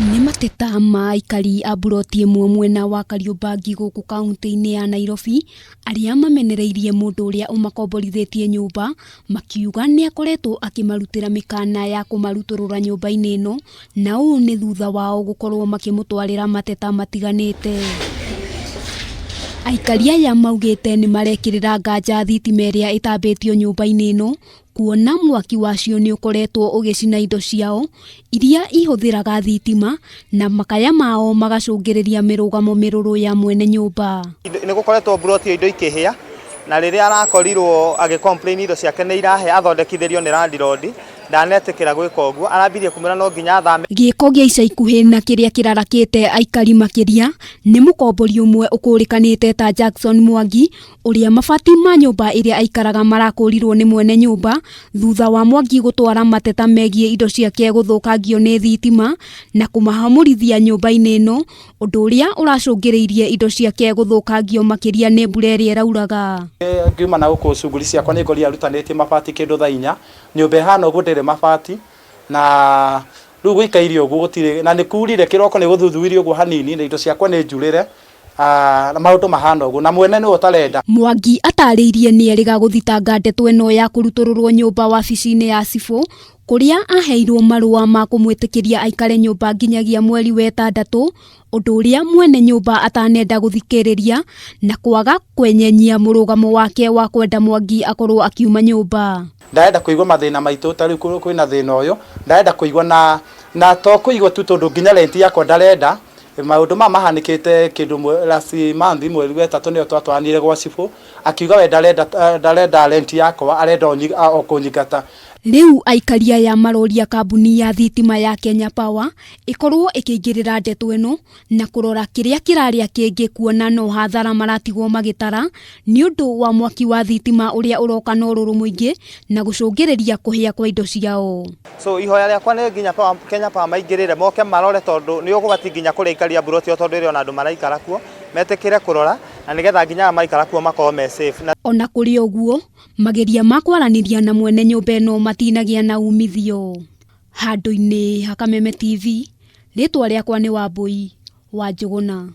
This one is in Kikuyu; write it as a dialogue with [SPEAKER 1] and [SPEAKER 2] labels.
[SPEAKER 1] Nĩ mateta ma aikari a mburoti ĩmwe mwena wa Kariobangi gũkũ kaũntĩ-inĩ ya Nairobi, arĩa mamenereirie mũndũ ũrĩa ũmakomborithĩtie nyũmba, makiuga nĩ akoretwo akĩmarutĩra mĩkana ya kũmarutũrũra nyũmba-inĩ ĩno, na ũũ nĩ thutha wao gũkorwo makĩmũtwarĩra mateta matiganĩte. Aikari aya maugĩte nĩ marekĩrĩra nganja thitima ĩrĩa ĩtambĩtio nyũmba-inĩ ĩno, kuona mwaki wacio nĩ ũkoretwo ũgĩcina indo ciao iria ihũthĩraga thitima na makaya mao magacũngĩrĩria mĩrũgamo mĩrũrũ ya mwene nyũmba.
[SPEAKER 2] Nĩ gũkoretwo mburoti indo ikĩhĩa na rĩrĩa arakorirwo agĩ complain indo ciake nĩ irahĩa athondekithĩrio nĩ landlord ndanetĩkĩra gwĩka ũguo, arambirie kũmwĩra no nginya athame.
[SPEAKER 1] Gĩko gĩa ica ikuhĩ na kĩrĩa kĩrarakĩte aikari makĩria nĩ mũkombori ũmwe ũkũrĩkanĩte ta Jackson Mwangi ũrĩa mabati ma nyũmba ĩrĩa aikaraga marakũrirwo nĩ mwene nyũmba thutha wa Mwangi gũtwara mateta megiĩ indo ciake gũthũkangio nĩ thitima na kũmahamũrithia nyũmba-inĩ ĩno, ũndũ ũrĩa ũracũngĩrĩirie indo ciake gũthũkangio makĩria nĩ mbura ĩrĩa ĩrauraga.
[SPEAKER 3] Ngiuma na gũkũ cunguri ciakwa nĩ ngorire arutanĩtie mabati kĩndũ thaa inya, nyũmba ĩhana ũguo ndĩrĩ mabati na rĩu gũikaire ũguo gũtirĩ na nĩ kurire kĩroko nĩ gũthuthuirie ũguo hanini na indo ciakwa nĩ njurĩre. Ah, na maũndũ mahana ũguo na mwene nĩwe ũtarenda.
[SPEAKER 1] Mwangi atarĩirie nĩerĩga gũthitanga ndeto ĩno ya kũrutũrũrwo nyũmba wabici-inĩ ya cibũ kũrĩa aheirwo marũa ma kũmwĩtĩkĩria aikare nyũmba nginyagia mweri wa ĩtandatũ, ũndũ ũrĩa mwene nyũmba atanenda gũthikĩrĩria na kwaga kwenyenyia mũrũgamo wake wa kwenda Mwangi akorwo akiuma nyũmba.
[SPEAKER 3] Ndarenda kũigua mathĩna maitũ ta rĩu kwĩna thĩna ũyũ ndarenda kũigua na na to kũigua tu tondũ nginya rent yakwa ndarenda. Maũndũ maya mahanĩkĩte kĩndũ last month mweri wa ĩtatũ nĩyo twatwaranire gwa cibũ akiuga we ndarenda ndarenda rent yakwa arenda o kũnyingata.
[SPEAKER 1] Rĩu aikari aya maroria kambuni ya thitima ya Kenya Power ĩkorwo ĩkĩingĩrĩra ndeto ĩno na kũrora kĩrĩa kĩrarĩa kĩngĩ kuona no hathara maratigwo magĩtara nĩ ũndũ wa mwaki wa thitima ũrĩa ũroka na ũrũrũ mũingĩ na gũcũngĩrĩria kũhĩa kwa indo ciao.
[SPEAKER 2] So ihoya rĩakwa nĩ nginya Kenya Power maingĩrĩre moke marore tondũ nĩ ũgwati nginya kũrĩ aikari a mburoti ĩyo tondũ ĩrĩ ona andũ maraikara kuo metĩkĩre kũrora na nĩgetha nginya arĩa maraikara kuo makorwo me safe.
[SPEAKER 1] Ona kũrĩ ũguo, mageria ma kwaranĩria na mwene nyũmba ĩno matinagĩa na umithio. Handũ-inĩ ha Kameme TV, rĩtwa rĩakwa nĩ Wambũi wa Njũgũna.